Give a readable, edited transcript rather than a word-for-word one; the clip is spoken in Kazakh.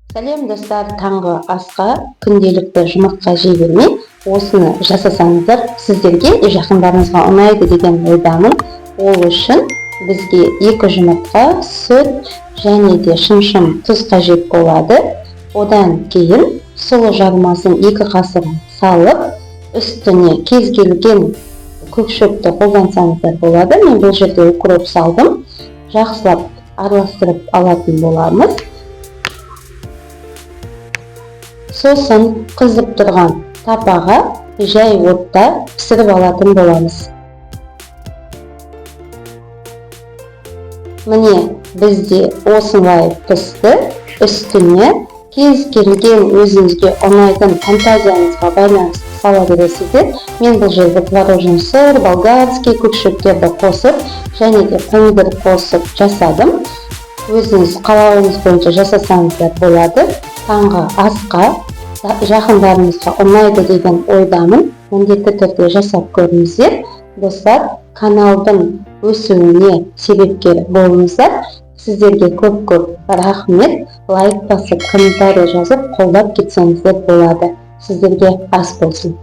Сәлем, достар! Таңғы асқа күнделікті жұмыртқа жей бермей, осыны жасасаңыздар, сіздерге, жақындарыңызға ұнайды деген ойдамын. Ол үшін бізге 2 жұмыртқа, сүт және де шымшым тұз қажет болады. Одан кейін сұлы жармасын 2 қасығын салып, үстіне кез келген көк шөпті қолдансаңыздар болады. Мен бұл жерде укроп салдым. Жақсылап араластырып алатын боламыз. Сосын қызып тұрған тапаға жай отта пісіріп алатын боламыз. Міне, бізде осылай пісті. Үстіне кез келген өзіңізге ұнайтын, фантазияңызға байланысты сала бересіздер. Мен бұл жерде творожный сыр, болгарский, көк шөптерді қосып және де помидор қосып жасадым. Өзіңіз қалауыңыз бойынша жасасаңыздар болады. Таңғы асқа жақындарыңызға ұнайды деген ойдамын. Міндетті түрде жасап көріңіздер, достар. Каналдың өсуіне себепкер болыңыздар. Сіздерге көп көп рахмет. Лайк басып, комментарий жазып, қолдап кетсеңіздер болады. Сіздерге ас болсын!